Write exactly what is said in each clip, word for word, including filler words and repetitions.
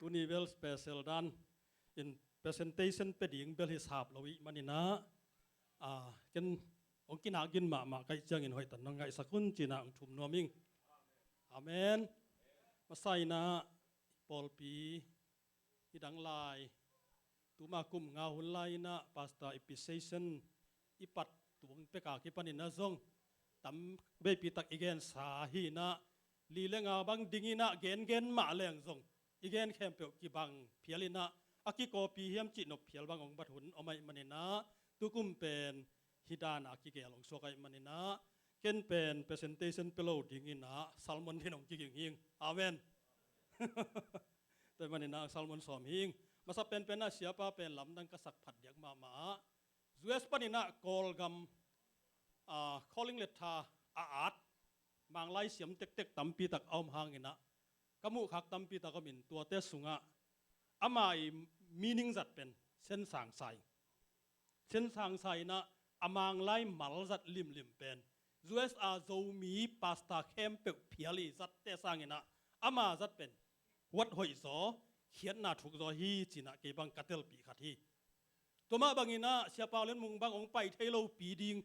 Tuni bel special dan in presentation pe ding bel hi sap lo ih maninah, ah, ken hong kinakgin mahmah kaih ciangin hoihtan nong ngaihsak un cinah hong thum nuam ing. Amen. Masa inah pawlpi i dang lai tuma kum nga hun lai inah pastor appreciation i pat tung peka kipaninah zong tam veipi tak i gensa hi inah li le nga bang dinginah gengen mah leng zong i gen khempeuh kibang phial inah a kikawpi hiam cih nop phial bang hong bat hun om aih maninah tukum pen hi dana kigel hong suak aih maninah ken pen presentation pe lo dinginah sermon din hong kiging hing. Amen. Tua maninah sermon sawm hing. Masa penpenah siapa pen lamdang ka sak phat diak mahmah ah U S paninah Kawlgam, ah, calling letter a at Manglai siam tektek tampi tak a om hanginah ka muhkhak tampi tak om in tuate sungah ama i meaning zat pen sensang sa ing. Sensang sa inah a Manglai mal zat limlim pen U S a Zomi pastor khempeuh phial i zatte sanginah ama zat pen huat hoih zaw, khiatna thuk zaw hi cinah kei bang ka telpih khat hi. Tua mah banginah siapa Len Mung bang hong pai thei lopi ding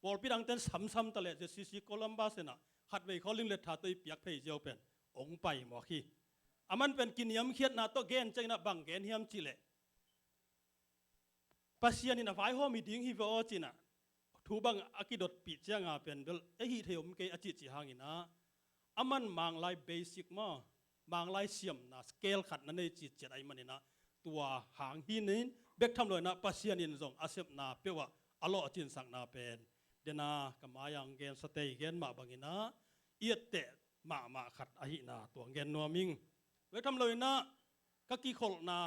pawlpi dangten samsam ta leh Z C C Columbus inah khatvei calling letter tawh i piak phei ziau pen hong pai mawk hi. A man pen kiniamkhiatna tawh gen cianginah bang gen hiam cih leh Pasian in a vaihawm hi ding hi ve aw cinah thu bang a kidotpih cianga pen bel ei hih thei om kei a cihcih hanginah a man Manglai basic maw, Manglai siamna scale khat na nei citciat aih maninah tua hang hi nin bek tham lo inah Pasian in zong a sepna peuhah a lawh a cinsakna pen dena ka mai-ah hong gensa tei gen mah banginah i etteh mahmah khat ahihna tua hong gen nuam ing. Bek tham lo inah ka kikholhna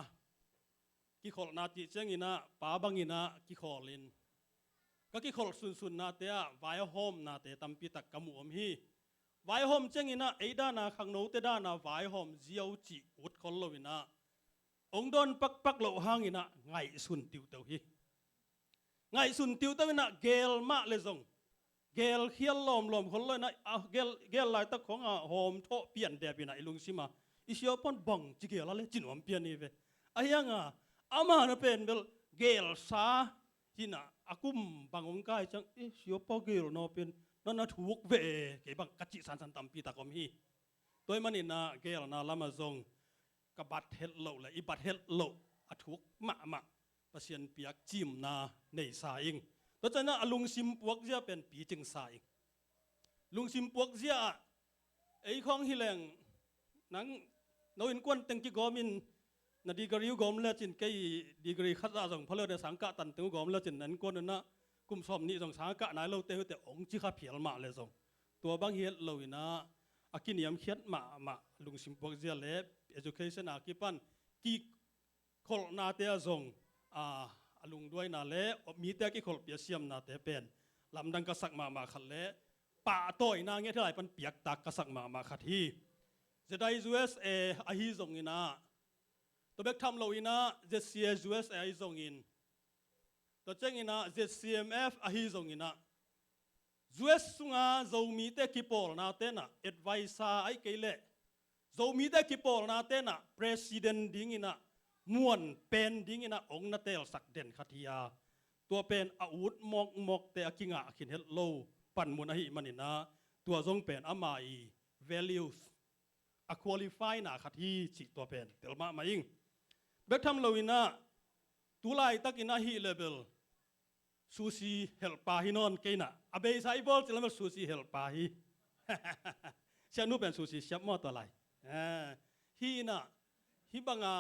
kikholhna cih cianginah pa banginah kikholhin ka kikholh sunsunnate ah vaihawmnate tampi tak ka mu om hi. Vaihawm cianginah ei dana khangnote dana vaihawm ziau cih ut khol loinah hong dawn pakpak loh hanginah ngaihsun tiuhteu hi. Ngaihsun tiuhteu inah gel mah le zong gel khial lawmlawm khol lo inah a gel, gel laitak khong a hawm thawh pian dep inah i lungsim a i siapa in bang ci gel a le ci nuam pian hi ve. Ahi hanga ama na pen bel gelsa hinah a kum bang hong kai ciang i siapa gelna pen na na thuk ve e, kei bang ka cih sansan tampi tak om hi. Tua ih maninah gelna lamah zong ka bat het loh le i bat het loh a thuk mahmah Pasian piak cimna neisa ing. Tua cianah a lungsim puakzia pen picingsa ing. Lungsim puakzia ah ei khawng hileng nang no innkuan teng kigawmin na degree uh gawm lecin kei degree khat zah zong pha lo de sangkah tan teng uh gawm lecin na innkuan unah kum sawm nih zong sangkah nai lote hute hong ci kha phial mah le zong tua bang hi het loinah a kiniamkhiat mahmah lungsim puakzia le education a kipan kikholhnate ah zong a, a lungduaina le mite a kikholhpih a siamnate pen lamdang ka sak mahmah khat le pahtawina nget hilai pan piaktak ka sak mahmah khat hi. Jedi U S A ahi zonginah tua bek tham loinah Z C A U S A ahi zongin tua cianginah Z C M F ahi zonginah U S sunga Zomite kipawlna tenah advisor aih kei leh Zomite kipawlna tenah president dinginah muan pen dinginah ong na teelsak den khat hi a, tua pen a ut mawkmawkte a kingah a khin het lo panmun ahi maninah tua zong pen ama i values a qualify na khat hi cih tua pen tel mahmah ing. Bek tham loinah tu laitakin ahi level sushi helhpa hi nawn keinah a beisa i bawl cih lamel sushi helhpa hi. Sianu pen sushi siap maw tua lai? Eh, hi inah hi banga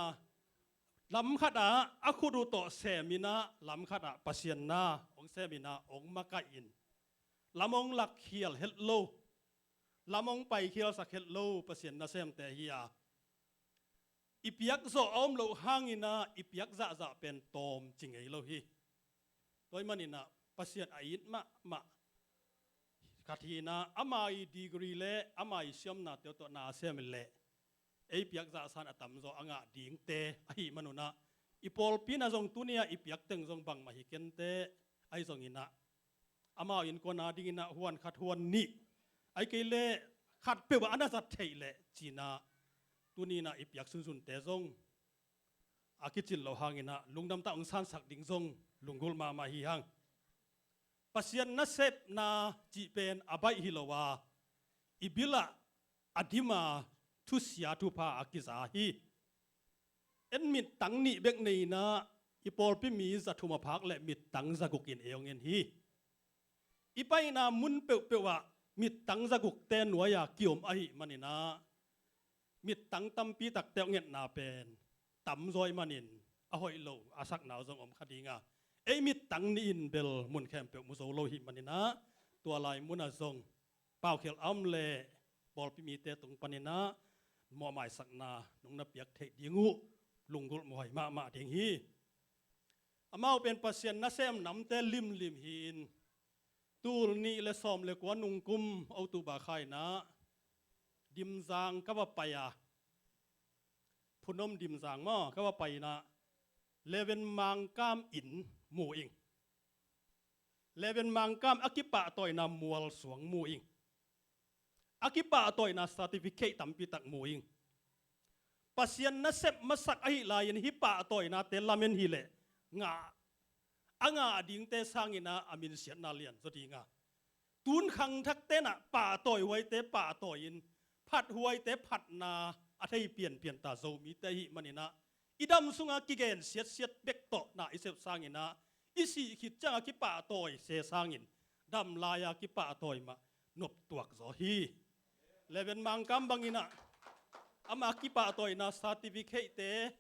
lam khatah a khut uh tawh seminah lam khatah Pasian na hong seminah hong makaih in lam hong lakkhial het lo, lam hong paikhialsak het lo Pasian nasemte hi a, i piak zawh a om loh hanginah i piak zahzah pen tawm ci ngei lo hi. Tua ih maninah Pasian a it mahmah khat hinah ama i degree le ama i siamnate uh tawh na sem in leh ei piak zahsan a tamzaw a ngah dingte ahi manunah i pawlpi na zong tuni-ah i piak teng zong bangmah hi kente ahi zonginah amau innkuan a dinginah huan khat huan nih ahi kei leh khatpeuh ah a na zat theih leh cinah tuni-in ah i piak sunsunte zong a kicin loh hangin ah lungdam tah hong sansak ding zong lunggulh mahmah hi hang. Pasian nasepna cih pen a baih hi lo a, i bil ah a dim a thusia thupha a kiza hi. En mittang nih bek nei-in ah i pawlpi mi za thum a phak leh mittang za guk in ei hong en hi. I paina mun peuhpeuh ah mittang za gukte nuai-a ki-om ahih manin ah mittang tampi takte hong etna pen tamzaw ahih manin a hoih lo a sakna uh zong om kha ding a, ei mittang nih in bel mun khempeuh mu zo lo ahih manin ah tua lai mun ah zong paukhial a om leh pawlpi mite tung panin ah mawhmaisakna nong na piak theih ding uh lunggulh mawh mahmah ding hi. Amau pen Pasian nasem namte limlim hi-in, tul nih leh sawm leh kua nung kum October kha in ah Dimzang ka va pai a, Phunom Dimzang maw, ka va pai in ah Leven Mangkam inn mu ing. Leven Mangkam a kipahtawina mualsuang mu ing. A kipahtawina certificate tampi tak mu ing. Pasian nasep masak ahih lai-in hih pahtawinate lamen hileh ngah, a ngah dingte sangin ah a minsiatna lian zaw ding a, tun khangthakte in ah pahtawi huaite pahtawi-in, phat huaite phatna a thei pianpian ta Zomite ahih manin ah i dam sunga kigen siatsiat bek tawh na i sep sangin ah i sih khit cianga kipahtawi se sangin dam lai-a kipahtawi mah noptuak zaw hi. Leven Mangkam bangin ah ama kipahtawina certificate-te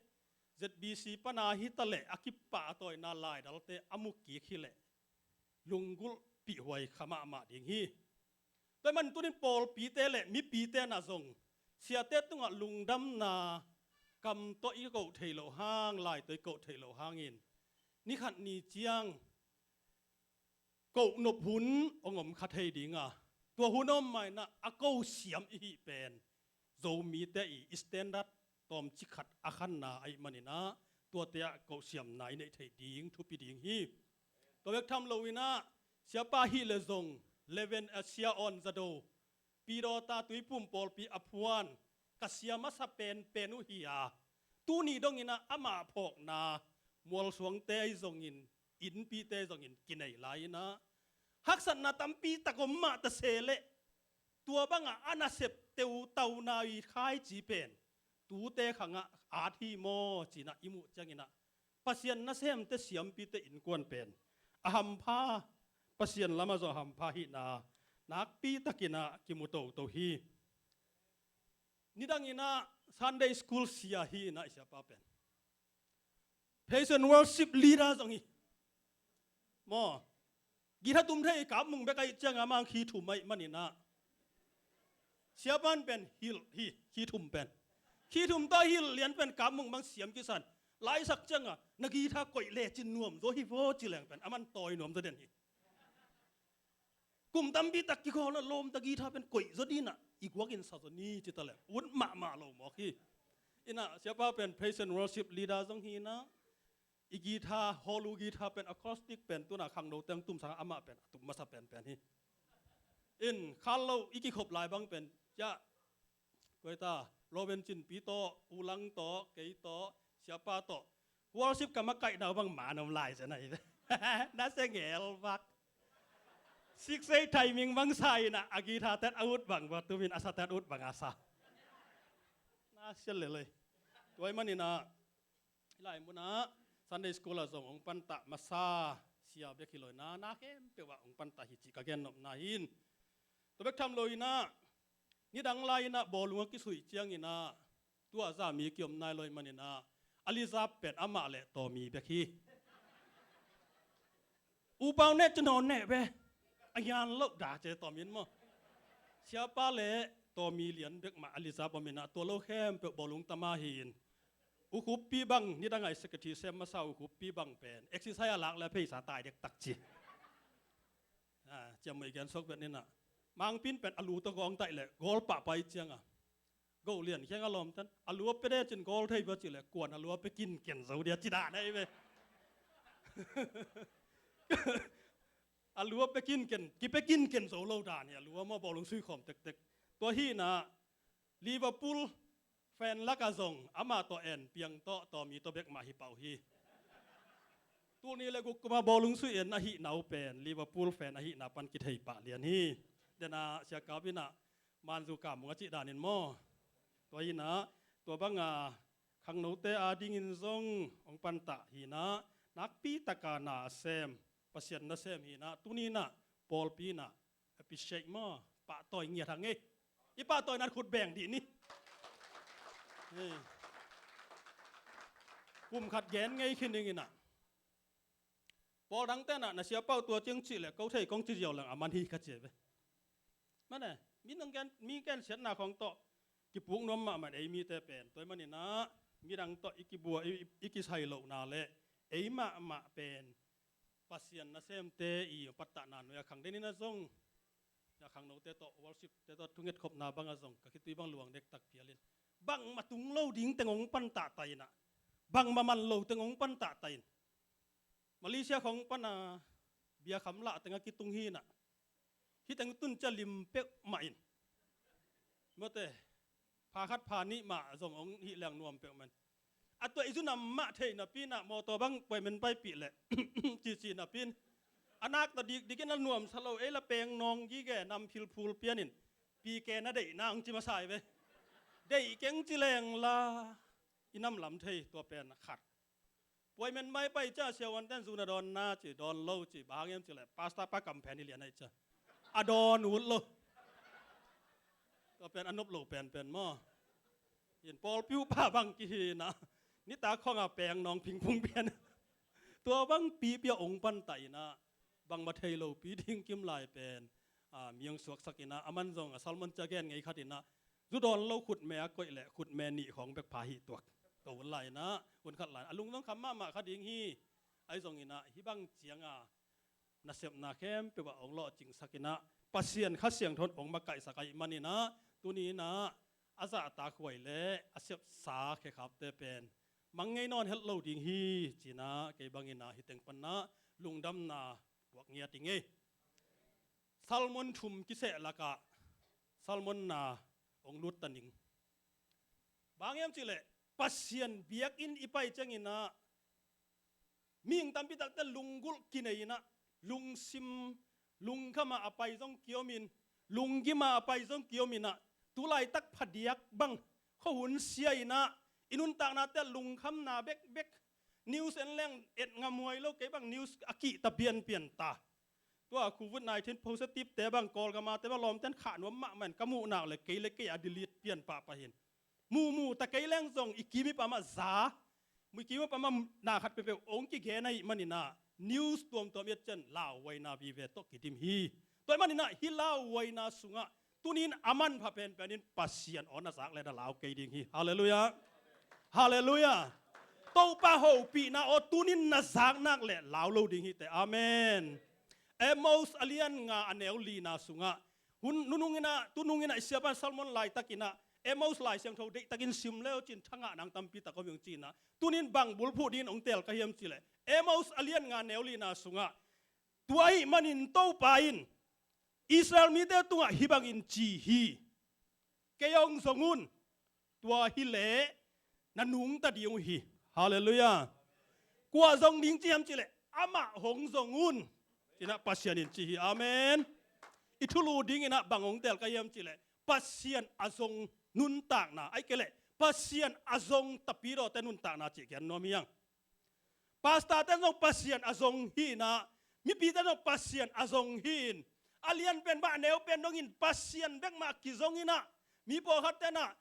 Z B C pana hi ta leh a kipahtawina laidalte a mu kik hileh lunggulhpih huai kha mahmah ding hi. Tua ahih manin tuni-in pawlpite leh mipite in ah zong siate tungah lungdamna kam tawh i koh theih loh hang, lai tawh i koh theih loh hangin ni khat ni ciang koh nop hun hong om kha thei ding a, tua hun a om ma-in ah a ko siam i hih pen Zomite i standard tawmcik khat a khanna ahih manin ah tuate ah koh siamna i neih theih ding thupi ding hi. Tua bek tham loin ah siapa hih leh zong leven a sia awn za do, Pidawta Tuiphum pawlpi a phuan ka sia masa penpen uh hi a, tuni dongin ah amah phawkna mualsuangte ahi zongin, innpite zongin kinei lai-in ah haksatna tampi tak om mah ta se leh tua bangah a nasep teutau na i khaici pen tute khangah at hi maw ci-in ah i muh ciangin ah Pasian nasemte siampite innkuan pen a hampha, Pasian lamah zong a hampha hihna nakpi takin ah kimu toto hi. Nidangin ah Sunday school sia hi in ah i siapa pen praise and worship leader zong hi. Maw, guitar tum thei, kapmung bek ahih ciangin amah khi thum ahih manin ah siapa in pen hilh hi, khi thum pen, khi thum tawh hilh lian pen kapmung bang siam kisa in, laisak ciangin na guitar koih lecin nuam zaw hi vaw ci leng pen aman tawi nuam zaw den hi. Kum tampi tak kikhawl a lawmta guitar pen koih zaw ding in ah i guakin sa zaw ni ci ta leh ut mahmah lo mawk hi. In ah siapa pen praise and worship leader zong hi in ah i guitar, hall uh guitar pen acoustic pen tu-in ah khangno teng tum sangin amah pen a tum masa penpen hi. In khallo i kikhop lai bang pen cia Koi ta, Loven Cinpi tawh, U Lang tawh, kei tawh, siapa tawh worship ka makaihna uh bang man om lai zen ahi ve. Na se ngel vak. Six eight timing bang sa in ah a guitar ten a ut bang va tumin a sa ten ut bang a sa. Na se lelei. Tua ahih manin ah hih lai munah Sunday school ah zong hong pantah masa sia bek hi lo in ah na khempeuh ah hong pantah hi cih ka gennopna hi. Tua bek tham lo in ah nidang lai in ah bawlung a kisuih ciangin ah tua zah mi kiom nai lo ahih manin ah a lizap pen amah leh Tawmi bek hi. U Pau neh cin haw neh ve. A ngian loh da ce Tawmi in maw. Siapa leh Tawmi lian bek mah a lizap om in ah tua lo khempeuh bawlung tama hi in. U Khuppi bang, nidang a i secretary sem masa U Khuppi bang pen exercise a lak leh a pheisa tai dektak ci. Ah, ciamnuih gen sok vet ni in ah. Mangpin pen a lu tawh gawng taih leh goal pah pai ciang a, Go Lian Khiang a lawmten a lu a pia de cin goal thei va cih leh kuan a lu a pia kinken zo dia ci dan ahi ve. A lu a pia kinken, kipia kinken zo lo dan hi a, lu a maw bawlung sui khawm tektek. Tua hi in ah Liverpool fan lakah zong amah tawh en piang tawh tawmi tawh bek mah hi pah uh hi. Tul nih le guk kuma bawlung sui en ahihna uh pen Liverpool fan ahihna pan kithei pah lian hi. Denah Sia Kap inah Manzu Kamung a cih danin maw? Tua inah tua banga khangnote adingin zong hong pantah hinah nakpi taka na a sem, Pasian nasem hinah tuninah pawlpi inah appreciate maw, pahtawi ngiat hang ei. I pahtawi nat khut beng dih ni. Hei. Kum khat gen ngei khin ding inah pawl dang tenah na siapa uh tua ciang cih leh ko thei kong ci ziau leng a man hi ka ci ve. Mane mi nang gen, mi gensiatna khawng tawh kipuk nuam mahmah ei mite pen tua ahih maninah midang tawh i kibua i, i kisai lohna le ei mahmah pen Pasian nasemte i pattahna nuai a khang deninah zong a khangnote tawh worshipte tawh thunget khopna bangah zong ka khitui bang luang dektak phialin bangmah tung lo ding teng hong pantah ta inah bangmah man lo teng hong pantah ta in Malaysia khawng pana biakham lah tengah kitung hinah hih teng tun cia lim peuhmah in mawte pha khat pha nih mah zong hong hih leng nuam peuhmah in a tua i zunam mah theih napi inah mawtaw bang puaimen paipih leh cici napi in a nak ta dikdikin a nuamsa lo ei la peng nawng gige nam philphul pianin pike na deihna hong ci masa hi ve. Deih keng ci leng la i nam lam thei tua pen khat. Puaimen mai pai cia siavuanten zu na dawnna ci dawn lo ci bang hang hiam ci leh pastor pa kamphen hi lian ahi cia a dawn ut lo. Tua pen a nop lo penpen maw? In pawlpi uh pa bang kihinah nitak khawngah peng nawng phingphung pian tua bang pipi a ong pantah inah bangmah thei lopi ding kim lai pen a, mi hong suaksak inah a man zong a sermon cia gen ngei khat inah zu dawn lo khutme a koih leh khutme nih khawng bek pha hih tuak. Ko hun lai inah hun khat lai a lung zong kham mahmah kha ding hi. Ahi zong inah hih bang cianga nasepna khempeuh ah hong lawhcingsak inah Pasian Kha Siangtho in hong makaihsak ahih maninah tuni inah a zahtak huai le a sepsa khekhapte pen mang ngei nawn helh lo ding hi. Cinah kei bang inah hih teng panah lungdamna puak ngiat i ngei. Sermon thum kiseh lakah sermon na hong lut ta ning. Bang hiam cihleh Pasian biakinn i pai cianginah mihing tampi takte lunggulh kinei inah lungsim lungkhamah a pai zong kiomin lunggimah a pai zong kiominah tulaitak phadiak bang khuahun sia inah i nuntaknate lungkhamna bekbek news en leng et ngamhuai lo kei bang news a kihta pianpian ta. Tua covid nineteen positive te bang Kawlgam a te bang lawmten khah nuam mahmah in ka muhnak le kei le kei a delete pian pahpah hin. Muhmuh ta kei leng zong i kim i pam ah za mu i kim i pam ah na khat peuhpeuh ong kigen ahih maninah news tuamtuam i et cian lauhuaina vive tawh kidim hi. Tua ahih maninah hih lauhuaina sungah tunin a manpha penpenin Pasian aw na zak le na lau kei ding hi. Halleluiah. Halleluiah. Topa hopihna aw tunin na zaknak le lau lo ding hi te. Amen. Amos a lian nga a neu lina sungah hun nunung inah tunung inah i siapan sermon laitakinah Amos Lai Siangtho deihtakin sim leu cin thangah nang tampi tak om hi ung cinah tunin bang bulphuh dingin ong tel ka hiam cihleh Amos a lian nga neu lina sungah tua ahih manin Topa in Israel mite tungah hih bangin ci hi. Kei hong zong un. Tua hileh na nungta ding uh hi. Halleluiah. Kua zong ding ci hiam cihleh amah hong zong un. Cinah Pasian in ci hi. Amen. I thulu dinginah bang hong tel ka hiam cihleh Pasian a zong nuntakna ai kei leh Pasian a zong tapidawte nuntakna cih kian nuam hiang. Pastorte zong Pasian a zong hi inah mipite zong Pasian a zong hi in a lianpen mah a neupen dongin Pasian bekmah kizong inah mi pawlkhat tenah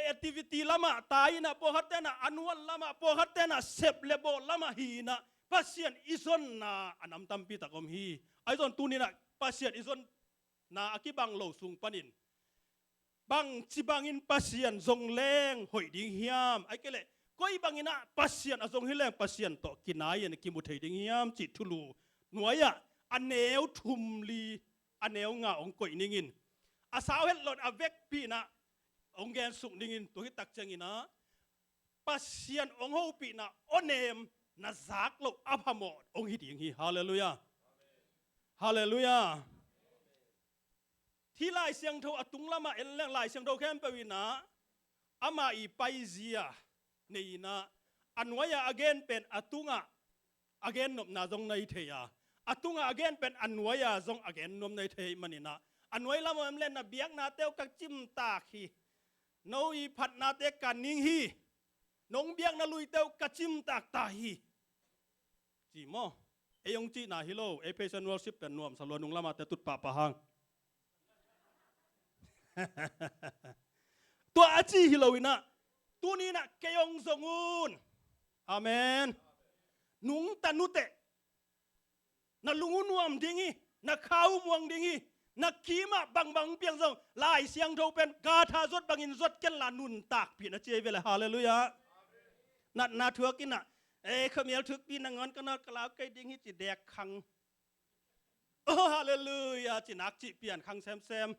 activity lamah tai inah pawlkhat tenah annual lamah pawlkhat tenah sep le bawl lamah hi inah Pasian i zonna a nam tampi tak om hi. Ahi zong tuninah Pasian i zon na a kibang lo sung panin bangci bangin Pasian zong leng hoih ding hiam ai kei leh koi banginah Pasian a zong hi leng Pasian tawh kinai in kimu thei ding hiam cih thulu nuai-ah a neu thum li a neu nga hong koih ningin a sau het loin a vekpi inah hong gensuk ningin tua hi tak cianginah Pasian hong hopihna aw nem na zak loh a phamawh hong hi ding hi. Halleluiah. Halleluiah. Hih Lai Siangtho a tung lamah en leng Lai Siangtho khempeuh inah Ama i paizia nei-in ah, a nuai-a a gen pen a tungah a gennopna zong nei thei a, a tungah a gen pen a nuai-a zong a gennuam nei thei ahih manin ah, a nuai lam ah om leh na biaknate uh ka cimtak hi, no i phatnate ka ning hi, nong biakna luite uh ka cimtak ta hi, ci maw? Ei hong cihna hi lo, ei praise and worship pen nuamsa lua, nung lamate tut pahpah hang. Tua a ci hi lo-in ah, tuni-in ah kei hong zong un. Amen. Nungta nuteh, na lung uh nuam ding hi, na kha uh muang ding hi, na kimah bangbang piang zong Lai Siangtho pen gatha zuat bangin zuat ken la nuntakpih in a ci hi ve leh, halleluiah. Natna thuak in ah, ei, khuamial thukpi nangawn ka nawt ka lau kei ding hi ci dek khang. Oh, halleluiah, ci nak cih pian khang semsem.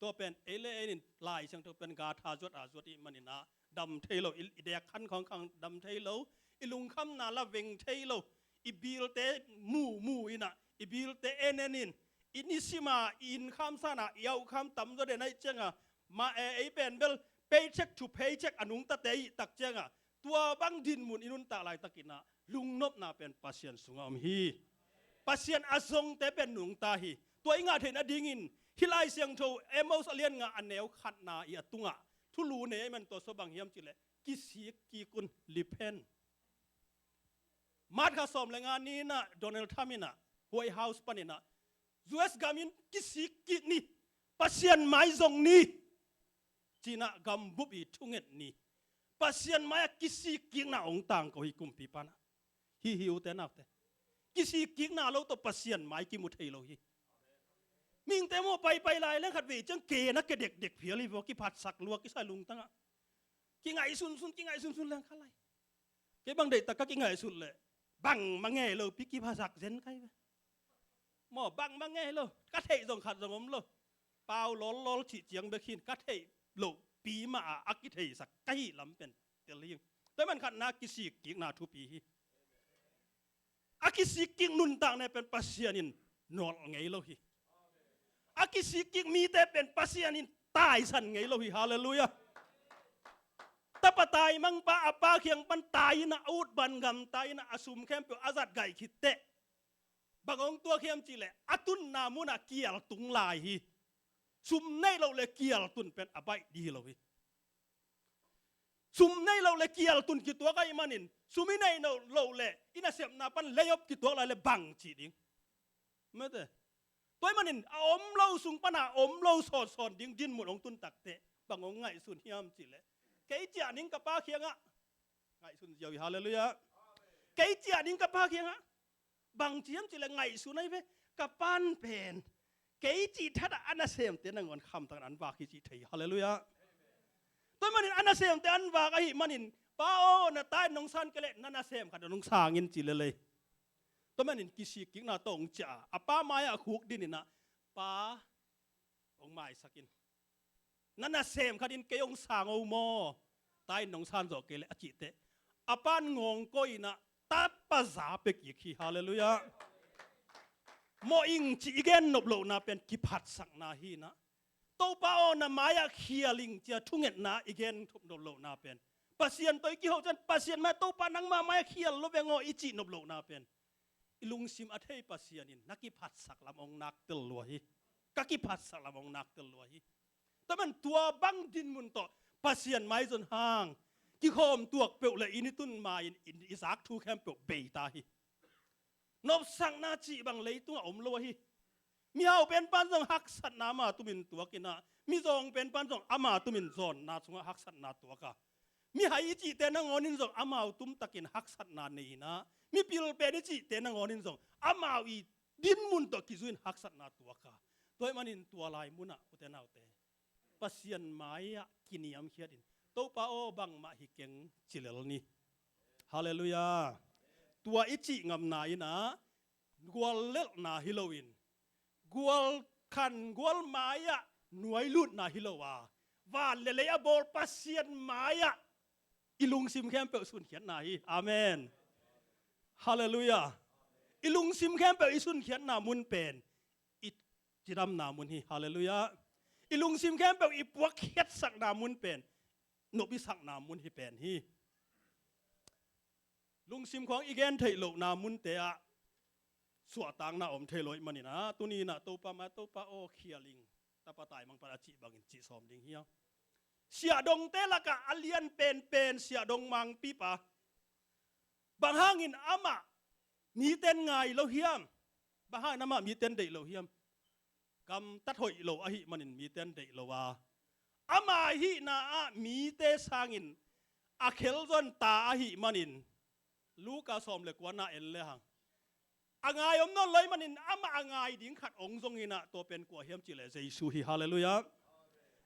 Tua pen ei le ei in Lai Siangtho pen gatha zuat a zuat ahih manin ah dam thei lo, i, i dek khan khawng khang dam thei lo, i lungkhamna la veng thei lo, i bilte mu mu in ah, i bilte en en in, i nisim a i innkham san ah i auhkham tamzaw den ahih ciangah, ma e, ei pen bel paycheck to paycheck a nungtate i hih tak ciangah, tua bang dinmun i nuntak laitakin ah lungnopna pen Pasian sungah om hi. Pasian a zongte pen nungta hi. Tua i ngah theih nadingin hih Lai Siangtho Amos a lian nga a neu khatna i a tungah thulu nei ahih man tua sua bang hiam cih leh, kisik kik un, repent. March kha sawm le nga ni-in ah Donald Trump in ah White House panin ah, U S gam in kisik kik ni, Pasian mai zong ni, ci-in ah gambup i thunget ni. Pasian mai-ah kisik kikna hong tangko hi kumpipa in ah. Hi hi, ute naute. Kisik kikna lo tawh Pasian mai kimu thei lo hi. Mihingte maw, paipai lai leng khatvei ciang ke na ke dekdek phial hi vaw, kiphatsak lua kisai lungtangah. Kingaihsunsun, kingaihsunsun leng kha lai. Kei bang deihtak ka kingaihsut leh bangmah ngei lo pi, kiphasak zen kai ve. Maw, bangmah ngei lo, ka theih zong khat zong om lo. Pau lawllawl cih ciang bek hi-in ka theih loh pi mah a, a kitheisak ka hih lam pen tel hi. Tua ahih man khatna kisik kikna thupi hi. A kisik kik nuntakna pen Pasian in nawlh ngei lo hi. A kisik kik mite pen Pasian in taisan ngei lo hi. Halleluiah. Tapa taimangpa a pa kiang pan tai-in ah, a ut ban gamta-in ah, a sum khempeuh a zat gaih khit teh bang hong tuak hiam cih leh, a tunna munah kial tung lai hi. Sum neih loh leh kial tun pen a baih ding hi lo hi. Sum neih loh leh kial tun kituak ahih manin, sum i neih loh leh i nasepna pan lay off kituak lai leh bang ci ding? Mete. Tua ahih manin a om lo sung pan a om lo sawnsawn ding dinmun hong tun tak teh bang hong ngaihsun hiam cih leh, kei ciah ning ka pa kiangah. Ngaihsun ziau hi, halleluiah. Kei ciah ning ka pa kiangah. Bang ci hiam cih leh ngaihsun ahi ve. Ka pa'n pen kei cih thadah a nasemte nangawn khamtangin an vak hi cih thei hi. Halleluiah. Tua ahih manin a nasemte an vak ahih manin, pa aw, na ta in nong san kei leh na nasem khat in nong sang in ci lel hi. Tua ahih manin kisik kikna tawh hong ciah a, a pa mai-ah khukdin in ah, pa, hong maisak in. Na nasem khat in kei hong sang o maw, ta in nong san zawh kei leh, a cih teh, a pa'n ngawngkawi in ah tapa za pia kik hi. Halleluiah. Mawh ing cih i gennop lohna pen kiphatsakna hi in ah, Topa aw, na mai-ah khial ing ci-a thungetna i gennop lohna pen, Pasian tawh i kiho ciang Pasian mai-ah, Topa nangma mai-ah khial lo veng aw i cih nop lohna pen, i lungsim a thei Pasian in na kiphatsak lam hong nak tel lua hi. Ka kiphatsak lam hong nak tel lua hi. Tua ahih man tua bang dinmun tawh Pasian mai zon hang kikhawm tuak peuh leh i ni tun ma-in i zak thu khempeuh bei ta hi. Nopsakna cih bang leitungah om lo ahi. Mihau pen pan zong haksatna ama tumin tuak in ah, mizawng pen pan zong ama tumin zawnna sungah haksatna tuak a, mihai i cihte nangawn in zong amau tumtakin haksatna nei in ah, mipil pen i cihte nangawn in zong amau i dinmun tawh kizui in haksatna tuak a, tua ahih manin tua lai munah, ute naute, Pasian mai-ah kiniamkhiat in, Topa aw, bangmah hi keng ci lel ni. Halleluiah. Tua i cih ngamna in ah, guallelhna hi loin, gual khan gual mai-ah nuailutna hi lo a, van le lei a bawl Pasian mai-ah i lungsim khempeuh sunkhiatna hi. Amen. Halleluiah. I lungsim khempeuh i sunkhiatna mun pen i cidamna mun hi. Halleluiah. I lungsim khempeuh i puakkhiatsakna mun pen nop i sakna mun hi pen hi. Lungsim khawng i gen theih lohna munte ah suahtakna om thei lo ahih manin ah, tuni in ah Topa mai ah, Topa aw, khial ing, tapa taimang pan a cih bangin cih sawm ding hi hang. Siahdongte lakah a lian penpen Siahdong Mangpipa. Bang hangin amah miten ngai lo hiam? Bang hangin amah miten deih lo hiam? Gamtat hoih lo ahih manin miten deih lo a, ama hihna ah mite sangin a khelzon ta ahih manin, Luka sawm le kuana en le hang, a ngai om nawn lo ahih manin amah a ngai ding khat hong zong in ah, tua pen kua hiam cih leh Jesu hi. Halleluiah.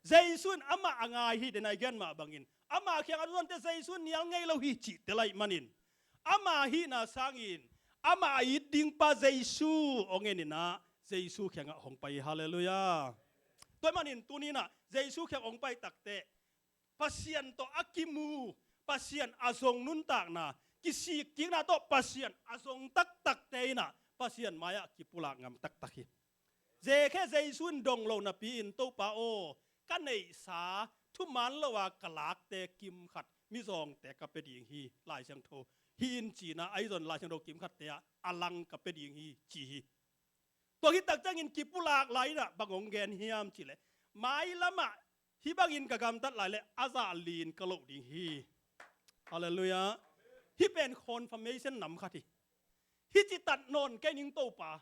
Jesu in amah a ngai hi, den a i gen mah bangin, ama kiang a tun zonte Jesu in nial ngei lo hi cih tel ahih manin, ama hihna sangin amah a it dingpa Jesu hong en in ah, Jesu kiangah hong pai hi. Halleluiah. Tua ahih manin tuni in ah Jesu kiang hong pai takteh, Pasian tawh a kimu, Pasian a zong nuntakna, kisik kikna tawh Pasian a zong taktakte in ah Pasian mai-ah kipulak ngam taktak hi. Jesu in dong lo napi-in, Topa aw, ka neihsa thuman lo a ka lakte kim khat mizawngte ka pia ding hi, Lai Siangtho hi in ci-in ah, ahi zong Lai Siangtho kim khatte ah a lang ka pia ding hi, ci hi. Tua hi tak ciangin kipulak lai in ah bang hong gen hiam cih leh, mailam ah hih bangin ka gamtat lai leh a zah li-in ka loh ding hi. Halleluiah. Hih pen confirmation nam khat hi. Hih ci tat nawn kei ning Topa,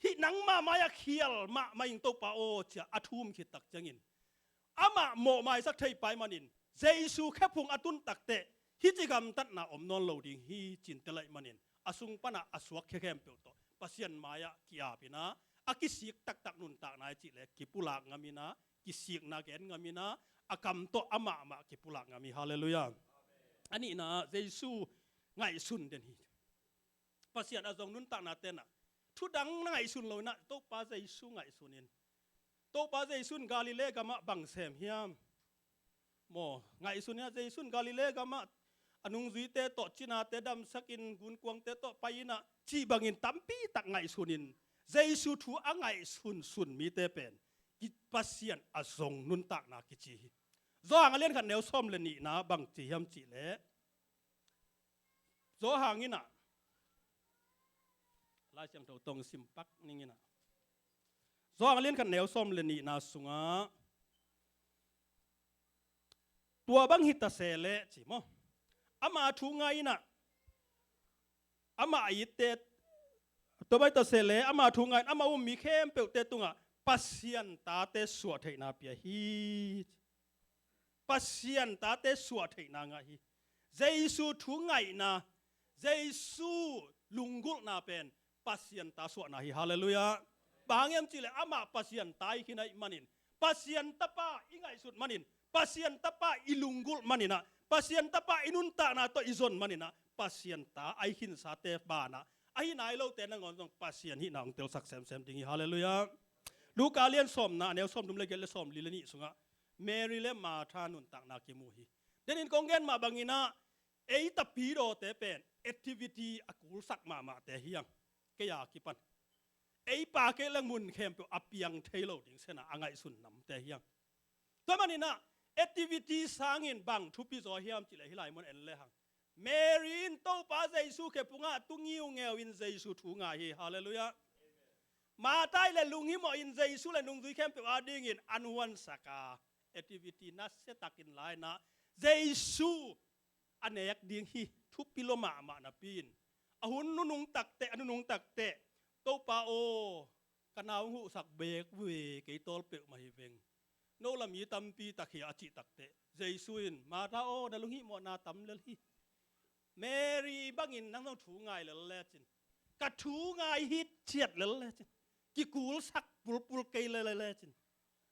hih nangmah mai-ah khial mahmah ing Topa aw, ci-a a thum khit tak ciangin, amah mawhmaisak thei pa ahih manin, Jesu khephung a tun takteh hih ci gamtatna om nawn lo ding hi, ci-in tel ahih manin, a sung panah a suakkhia khempeuh tawh Pasian mai-ah ki-ap in ah, a kisik taktak nuntakna i cih leh kipulak ngam in ah, kisikna gen ngam in ah, a kam tawh amahmah kipulak ngam hi. Halleluiah. A nihna ah Jesu ngaihsun den hi. Pasian a zong nuntaknate in ah, thu dang na ngaihsun lo in ah, Topa Jesu ngaihsun in. Topa Jesu in Galilee gamah bang sem hiam? Maw, ngaihsun in ah, Jesu in Galilee gamah a nungzuite tawh cinate damsakin, gunkuangte tawh pai in ah, cih bangin tampi tak ngaihsun in, Jesu thu a ngaihsunsun mite pen ki-, Pasian a zong nuntakna kici hi. Johan a lian khat neu sawm le nihna bang ci hiam cih leh, Johan in ah, Lai Siangtho tawh sim pak ning in ah, Johan a lian khat neu sawm le nihna sungah, tua bang hi ta se leh, ci maw, ama thu ngai in ah, ama a itte, tua bang hi ta se leh ama thu ngai in ama um mi khempeuhte tungah Pasian tate suahtheihna pia hi. Pasian tate suahtheihna ngah hi. Jesu thu ngaihna, Jesu lunggulhna pen Pasian ta suahna hi. Halleluiah. Bang hang hiam cih leh amah Pasian ta ahi khin ahih manin, Pasian tapa i ngaihsut manin, Pasian tapa i lunggulh manin ah, Pasian tapa i nuntakna tawh i zon manin ah, Pasian ta ahi khinsate banah, ahi nai lote nangawn zong Pasian hihna hong telsak semsem ding hi. Halleluiah. Luka lian sawmna, a neu sawmthum le giat le sawmli le nih sungah Mary le Martha nuntakna kimu hi. Denin kong gen mah bangin ah, ei tapidawte pen activity a kulsak mahmahte hi hang. Kei a kipan, ei pa kei leh mun khempeuh a piang thei lo ding sen ah a ngaihsun namte hi hang. Tua manin ah, activity sangin bang thupi zaw hiam cih leh hih lai mun en le hang. Mary in Topa Jesu khephungah tu ngiungeu in Jesu thu ngai hi. Halleluiah. Martha in leh lunghimawh in Jesu le nungzui khempeuh adingin an huansak a, activity nasia takin la in ah, Jesu a nek ding hi, thupi lua mahmah napi-in, a hun nunung takteh, a nunung takteh, Topa aw, ka nau hong huhsak beek ve, kei tawl peuhmah hi veng. No lah mi tampi tak hi a cih takteh, Jesu in, Martha aw, na lunghihmawhna tam lel hi. Mary bangin nang zong thu ngai lel lecin, ka thu ngai hitciat lel lecin, kikulsak pulpul kei lel lecin,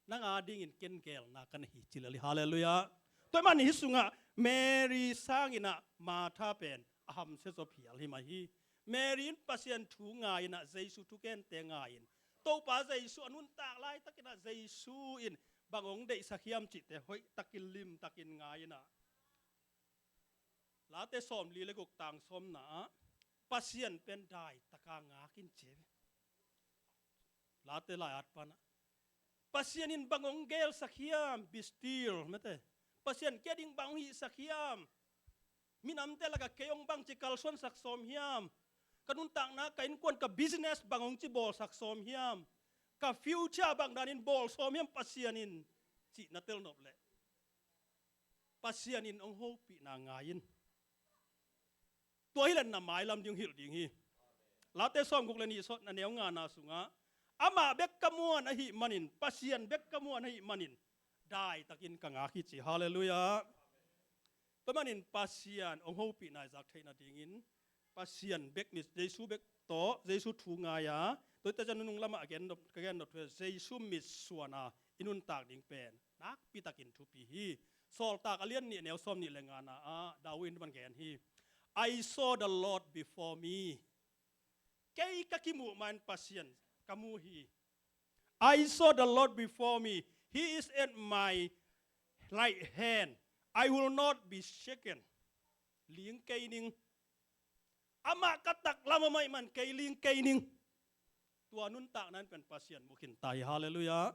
nang adingin ken geelna ka nei hi, ci lel hi. Halleluiah. Tua ahih manin hih sungah Mary sangin ah Martha pen a hamsia zaw phial hi mah hi. Mary in Pasian thu ngai in ah, Jesu thugente ngai in, Topa Jesu a nuntak laitakin ah Jesu in bang hong deihsak hiam cihte hoihtakin limtakin ngai in ah, Late sawmli le guk tang sawmna ah, Pasian pen daitaka ngak in ci ve. Late lai-at pan ah, Pasian in bang hong geelsak hiam, be still, mete. Pasian kia ding bang hong hihsak hiam? Minamte lakah kei hong bangci kalsuansak sawm hiam? Ka nuntakna, ka innkuan, ka business bang hong ci bawlsak sawm hiam? Ka future bang danin bawl sawm hiam Pasian in? Cih na tel nop leh Pasian in hong hopihna ngai in. Tua hi leh na mailam ding hilh ding hi. Late sawmguk le nih sawt na neu ngana sungah, amah bek ka muan ahih manin, Pasian bek ka muan ahih manin, daitakin ka ngak hi ci. Halleluiah. Tua manin Pasian hong hopihna i zak theih nadingin Pasian bek ni, Jesu bek tawh, Jesu thu ngai a, tua hi teh ciang nunung lamah a gen nop, ka gen nop thu hi, Jesu mitsuan a i nuntak ding pen nakpi takin thupi hi. Sawltak a lian nih, a neu sawm nih le ngana ah David in van gen hi. "I saw the Lord before me." Kei ka kimuh ma-in Pasian ka mu hi. "I saw the Lord before me. He is at my right hand. I will not be shaken." Ling kei ning. Amah ka taklam a mah ahih man kei ling kei ning. Tua nuntakna in pen Pasian mu khin ta hi. Halleluiah.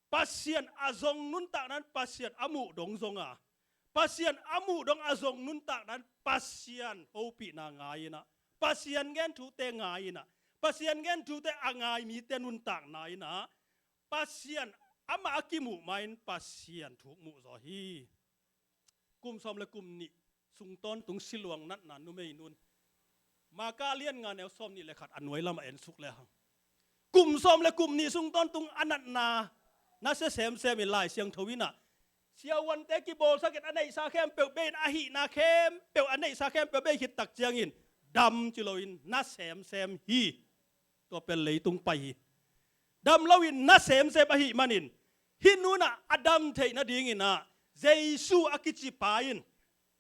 Pasian a zong nuntakna in Pasian a muh dong zong a, Pasian a muh dong a zong nuntakna in Pasian hopihna ngai in ah, Pasian gen thute ngai in ah, Pasian gen thute a ngai mite nuntakna in ah, Pasian amah a kimuh ma-in Pasian thuk muh zaw hi. Kum sawm le kum nih sung tawntung siluang natna numei nu'n, Marka lian nga neu sawm nih le khat a nuai lamah en suk le hang, kum sawm le kum nih sung tawntung a natna nasia semsem in Lai Siangtho in ah, siavuante kibawlsak in a neihsa khempeuh bei in, a hihna khempeuh, a neihsa khempeuh bei khit tak ciangin dam ci loin na semsem hi. Tua pen leitung pai hi. Dam loin na semsem ahih manin, hih nu'n ah a dam theih nadingin ah Jesu a kici pa in,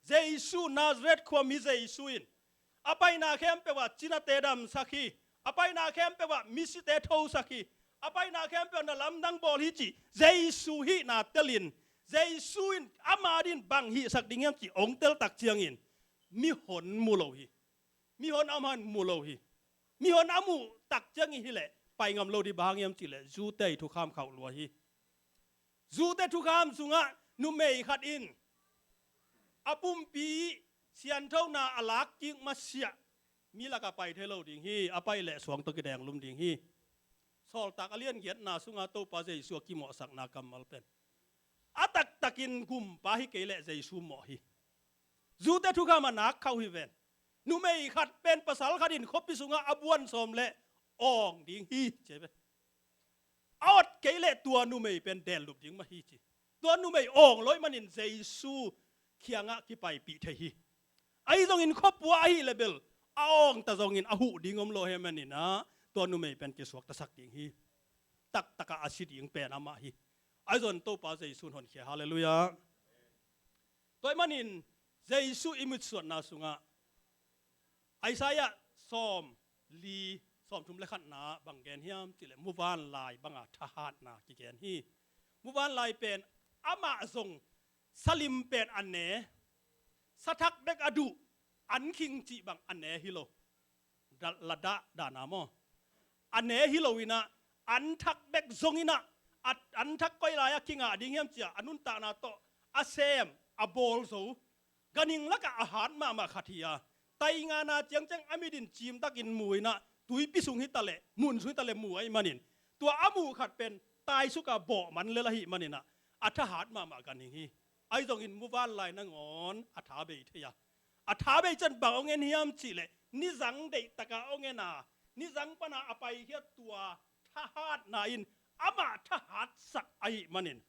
Jesu, Nazareth khua mi Jesu in a paina khempeuh ah cinate damsak hi. A paina khempeuh ah misite thosak hi. A paina khempeuh ah na lamdang bawl hi cih Jesu hihna telin, Jesu in ama dingin bang hihsak ding hiam cih hong tel tak ciangin mihon mu lo hi. Mihon amah in mu lo hi. Mihon a muh tak ciangin hi leh pai ngam lo ding, bang hang hiam cih leh Jute i thukham khauh lua hi. Jute thukham sungah numei khat in a pumpi sianthona a lak kik masiah, mi lakah pai thei lo ding hi. A pai leh suang tawh kidenglum ding hi. Sawltak a lian giatna sungah Topa Jesu a kimawhsakna kammal pen, a taktakin gumpa hi kei leh Jesu mawh hi. Jute thukham a nak khauh hi ven. Numei khat pen pasal khat in khuapi sungah a buan sawm leh awng ding hi ci ve. A awt kei leh tua numei pen dellup ding mah hi ci. Tua numei awng lo ahih manin Jesu kiangah kipaipih thei hi. Ahi zongin khuapua ahih leh bel a awng ta zongin a huh ding om lo ahih manin ah, tua numei pen kisuaktasak ding hi. Taktakah a si ding pen amah hi. Ahi zongin Topa Jesu in honkhia. Halleluiah. Tua ahih manin Jesu i mitsuanna sungah Isaiah sawm li, sawm thum le khatna bang gen hiam cih leh muvanlai banga thahatna kigen hi. Muvanlai pen amah zong salim pen a ne, sathak bek a duh, an khing cih bang a ne hi lo. Ladah dahna maw? A ne hi lo in ah, an thak bek zong in ah, a, an thak koi lai-ah kingah ding hiam ci-a a nuntakna tawh a sem, a bawl zo, ganhing lakah a hat mahmah khat hi a, taingana ciangciang a mit in cimtakin mu in ah, tuipi sung hi taleh, mun sung hi taleh mu ahih manin, tua a muh khat pen taisuk a bawh man lel ahih manin ah, a thahat mahmah ganhing hi. Ahi zongin muvanlai nangawn a tha bei thei a, a tha bei ciang bang hong en hiam cih leh, nizang deihtakah hong en a, nizang pana a paikhiat tua thahatna in amah thahatsak ahih manin,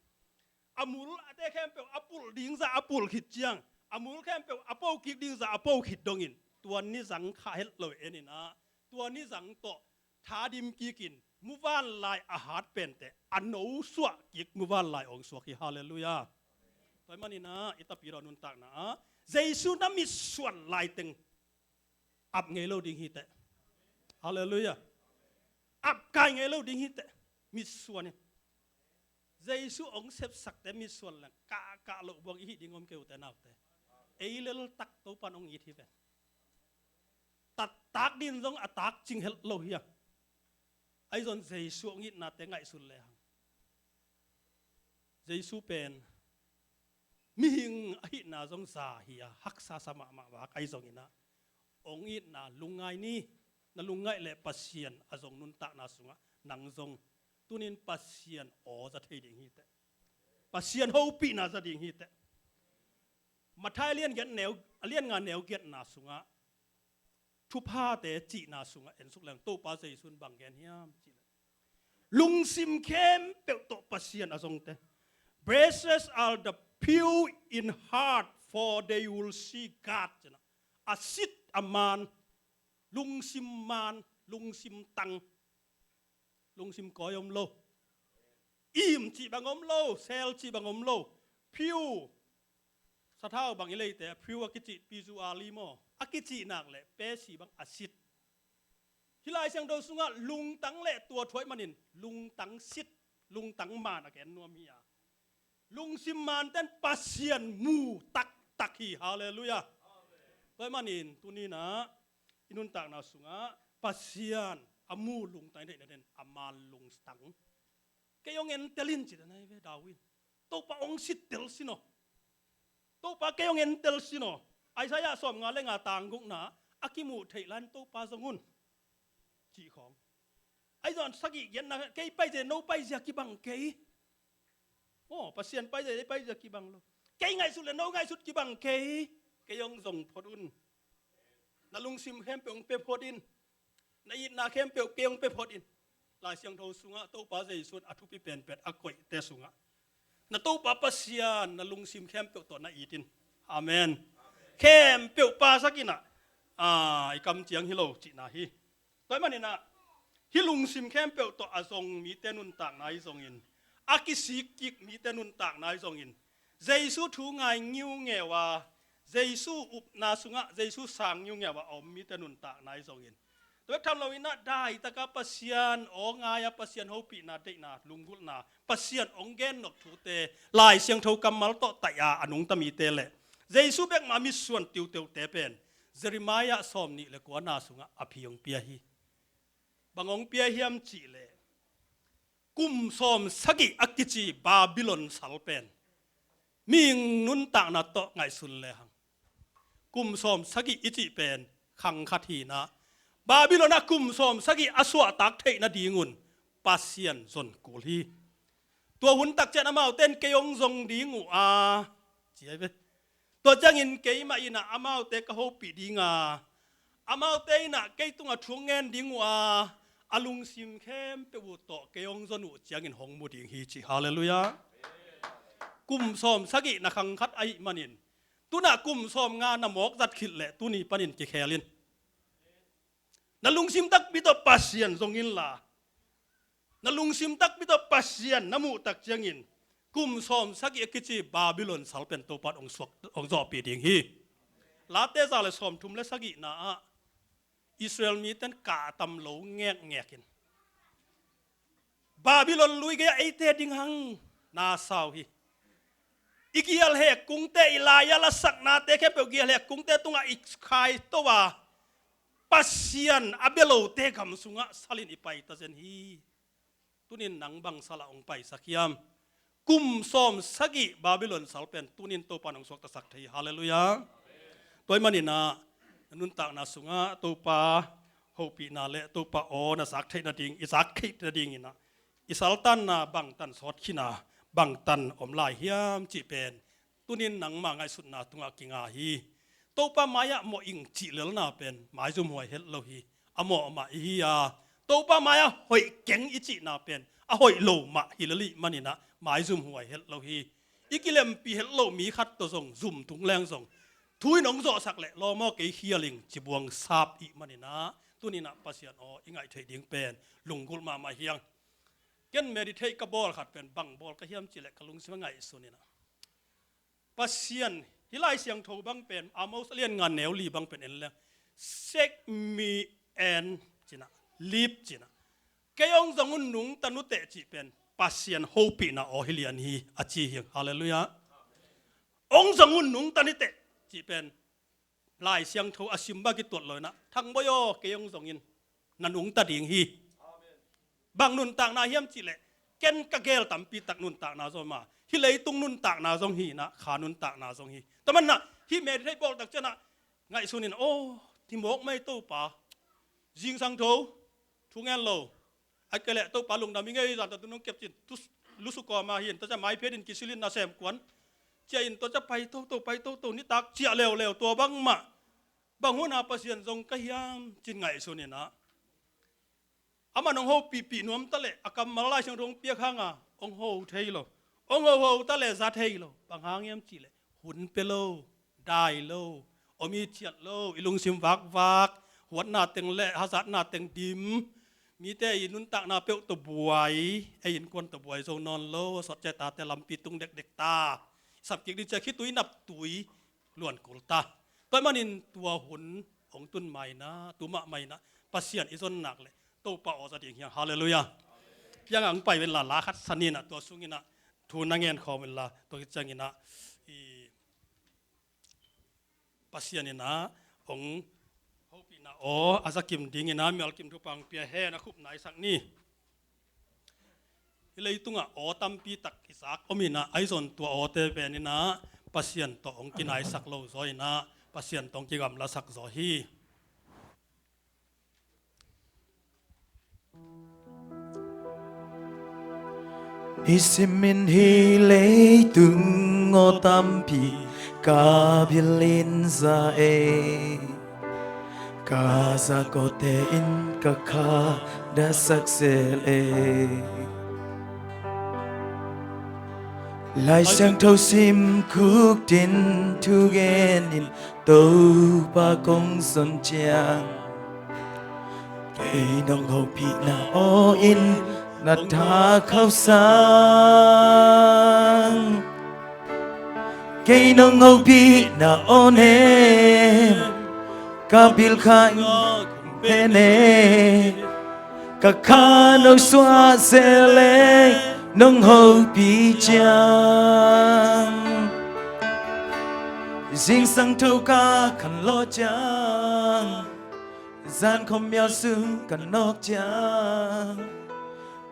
a mul a te khempeuh a pulh ding zah a pulh khit ciang, a mul khempeuh a po kik ding zah a po khit dongin, tua nizang khah het lo en in ah, tua nizang tawh tha dim kikin muvanlai a hat pente a nosuah kik muvanlai hong suak hi. Halleluiah. Tua ahih manin ah i Tapidaw nuntakna ah Jesu na mitsuan laiteng ap ngei lo ding hi teh. Halleluiah. Ap kai ngei lo ding hi teh. Mitsuan in. Jesu hong sepsakte mitsuan leng kahkah loh buang i hih ding om kei uh teh, naute. Ei leltak Topa'n hong it hi ven. Taktak ding zong a takcing het lo hi a. Ahi zong Jesu hong itnate ngaihsun le hang, Jesu pen mihing ahihna zong za hi a, haksa sa mahmah vak ahi zongin ah, hong itna lungngai ni. Na lungngaih leh Pasian a zong nuntakna sungah nang zong tunin Pasian aw za thei ding hi teh. Pasian hopihna za ding hi teh. Matthai a lian giat neu, a lian nga neu giatna sungah thuphate cihna sungah en suk leng Topa Jesu in bang gen hiam cih leh, lungsim khempeuh tawh Pasian a zongte. Blessed are the pure in heart, for they will see God. Cih na, a sit a man, lungsim man, lungsim tang, lungsim kawi om lo. Im cih bang om lo, sel cih bang om lo. Pure, sathau bang i leite, pure a kicih, P U R E maw, a kicih nak leh P C bang a sit. Hih Lai Siangtho sungah lungtang leh tua thu ahih manin lungtang sit, lungtang man a gen nuam hi a, lungsim manten Pasian mu taktak hi. Halleluiah. Tua ahih manin tuni-in ah i nuntakna sungah Pasian a mu lungtang i theihna dingin a man lungtang. Kei hong entel in ci dan ahi ve, David. Topa hong sittel sin aw. Topa kei hong entel sin aw. Isaiah sawmnga leh nga tang gukna, a kimuh theih lai-in Topa zong un, cih khawng. Ahi zongin sagih giatna, kei paizia, no paizia kibang kei. Aw, Pasian paizia, ei paizia kibang lo. Kei ngaihsut leh no ngaihsut kibang kei. Kei hong zong phot un. Na lungsim khempeuh hong pia phot in. Na itna khempeuh kei hong pia phot in. Lai Siangtho sungah Topa Jesu in a thupi penpen a koihte sungah, na Topa Pasian na lungsim khempeuh tawh na it in. Amen. Khempeuh pasak in ah, ah, i kam ciang hi lo cihna hi. Tua ahih manin ah, hih lungsim khempeuh tawh a zong mite nuntakna ahi zongin, a kisik kik mite nuntakna ahi zongin, Jesu thu ngai ngiungeu a, Jesu upna sungah Jesu sang ngiungeu a a om mite nuntakna ahi zongin, tua bek tham loin ah daitaka Pasian aw ngai a, Pasian hopihna deihna, lunggulhna, Pasian hong gennop thute Lai Siangtho kammal tawh taih a a nungta mite leh Jesu bek mah mitsuan tiuteute pen Jeremiah sawmnih leh kuana sungah a phi hong pia hi. Bang hong pia hiam cih leh, kum sawmsagih a kici Babylon sal pen mihing nuntakna tawh ngaihsun lehang, kum sawmsagih i cih pen khang khat hi-in ah, Babylon ah kum sawmsagih a suahtak theih nadingun Pasian zon kul hi. Tua hun tak ciang amaute in kei hong zong ding uh a, ci ahi ve. Tua ciangin keimah in ah amaute ka hopih ding a, amaute in ah kei tungah thu hong ngen ding uh a, a lungsim khempeuh uh tawh kei hong zon uh ciangin hong mu ding hi, ci. Halleluiah. Kum sawmsagihna khang khat ahih manin, tu-in ah kum sawmnga na mawk zat khit leh tuni panin kikhel in. Na lungsim takpi tawh Pasian zong inla, na lungsim takpi tawh Pasian na muh tak ciangin, kum sawmsagih a kici Babylon sal pen Topa in hong suak, hong zawhpih ding hi. Late za leh sawmthum leh sagihna ah Israel mite in kah a tam lo ngekngek in, Babylon lui gei-ah eite ding hang na sau hi. I gialhek kungte, i lai-a lasaknate khempeuh gialhek kungte tungah i khaito a, Pasian a bia lote gam sungah salin i pai ta zen hi. Tunin nang bang salah hong paisak hiam? Kum sawmsagih Babylon sal pen tunin Topa in hong suaktasak thei hi. Halleluiah. Tua ahih manin ah nuntakna sungah Topa hopihna leh Topa aw na zak theih nading, i zak theih nadingin ah, i saltanna bangtan sawt khin a, bangtan om lai hiam cih pen tunin nangma ngaihsutna tungah kinga hi. Topa mai-ah mawh ing cih lelna pen maizumhuai het lo hi. A mawh mah i hi a, Topa mai-ah hoih keng i cihna pen a hoih lo mah hi lel ih manin ah maizumhuai het lo hi. I kilempih het loh mi khat tawh zong zum tung leng zong, thu in hong zawhsak leh lawm aw kei khial ing ci buang sap ih manin ah, tunin ah Pasian aw i ngaih theih ding pen lunggulh mahmah hi hang. Ken meditate ka bawl khat pen bang bawl ka hiam cih leh ka lungsim a ngaihsun in ah, Pasian, hih Lai Siangtho bang pen, Amos a lian nga neu li bang pen en leng, "Seek me and," ci-in ah, "live," ci-in ah, "Kei hong zong un, nungta ni teh," cih pen Pasian hopihna aw hi lian hi, a ci hi. Halleluiah. "Hong zong un, nungta ni teh," cih pen Lai Siangtho a sim bang kituat lo in ah, "Thangbawi aw, kei hong zong in, na nungta ding hi." Bang nuntakna hiam cih leh, ken ka gel tampi tak nuntakna zong om a, Hih leitung nuntakna zong hi inah, kha nuntakna zong hi. Tua manah hih meditate bawl tak cianah ngaihsun inah, aw, timawk mai Topa. Zingsang tho thu ngen lo. A kei leh Topa lungdam i ngei zan tawh tu nong kepcin, tu lusu kawma hi in, tua ciah maiphet in kisil in nasem kuan ciah in, tua ciah pai toto, pai toto, nitak ciah leuleu, tua bangmah. Bang hunah Pasian zong ka hiam cin ngaihsun inah, aman hong hopihpih nuam ta leh, a kammal Lai Siangtho hong piak hanga hong ho thei lo. Hong hoho ta leh za thei lo. Bang hang hiam cih leh, hun pia lo, dai lo, om i ciat lo, i lungsim vakvak, huatna teng le hazatna teng dim. Mite i nuntakna peuh tawh buai, ei innkuan tawh buai zo nawn lo, sawt ciah tate lampi tung dekdek ta. Sap kik ding ciah khitui naptui luan kul ta. Tua ahih manin tua hun hong tun ma inah, tu mahmah inah Pasian i zon nak leh Topa aw za ding hi hang. Halleluiah. Piang ang pai ven la, la khat san inah, tua sung inah thu na ngen khawm ven la, tua khit ciang inah i Pasian inah hong hopihna aw a za kim ding inah mial kim thupha hong pia hen, a khup naisak ni. Hih leitungah aw tampi tak i zak om inah, ahi zong tua awte pen inah Pasian tawh hong kinaisak lo zaw inah, Pasian tawh hong kigamlasak zaw hi. Nisimin hih leitung aw tampi ka bilin za ei. Ka zak awte in ka kha dasak zel ei. Lai Siangtho sim khukdin thugen in Topa kong zon ciang, kei nong hopihna aw in na tha khauh sang. Kei nong hopihna aw nem, ka bil kha in pen e. Ka kha nong suah zel e, nong hopih ciang. Zingsang tho ka khanlawh ciang, zan khawm mial sung ka nawk ciang,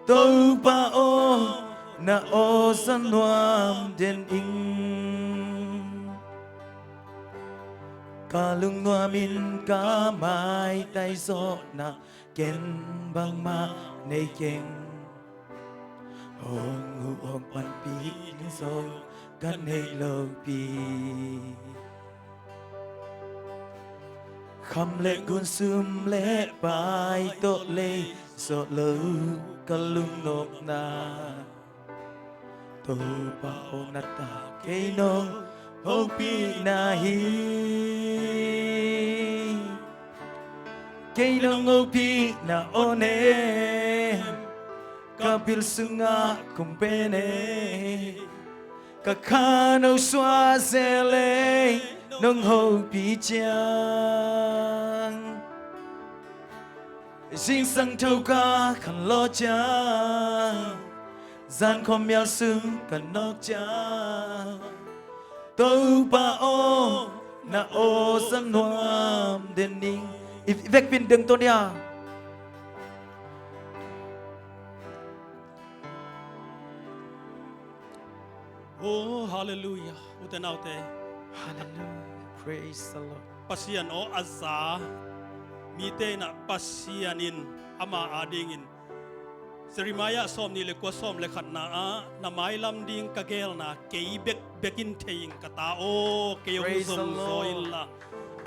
Topa aw, na aw za nuam den ing. Ka lungnuam in ka maitai zawhna ken bangmah nei keng. Hong huh hong panpih ding zong ka neih lopi. Kham le gun, sum le pai tawh lei zawh lo ka lungnopna, Topa aw, na tha kei nong hopihna hi. Kei nong hopihna aw nem, ka bil sungah khum pen e. Ka kha nong suah zel e, nong hopih ciang. Zingsang tho ka khanlawh ciang, zan khawm mial sung ka nawk ciang, Topa aw, na aw za nuam den ing. I vekpi in deng to nia. Oh, halleluiah. Ute naute, halleluiah. Praise the Lord. Pasian aw a za mite inah Pasian in ama adingin Jeremiah sawmnih le kua, sawm le khatna ah, na mailam ding ka geelna kei bekbek in thei ing ka ta aw, kei hong zong zaw inla,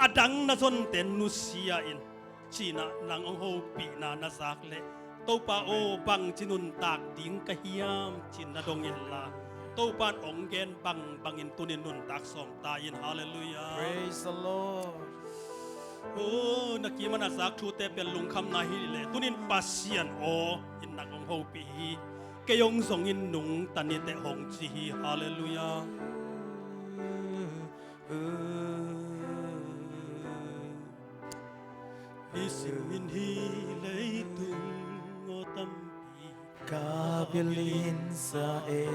a dang na zonte nusia in, ci-inah nang hong hopihna na zak leh, Topa aw, bangci nuntak ding ka hiam, ci-in na dong inla, Topa in hong gen bangbangin tuni-in nuntak sawm ta in. Halleluiah. Praise the Lord. Oh, na kiim a na zak thute pen lungkhamna hi leh, tuni-in Pasian aw in nang hong hopih hi. Kei hong zong in nungta ni teh, hong ci hi. Halleluiah. Nisimin hih leitung aw tampi ka bilin za e.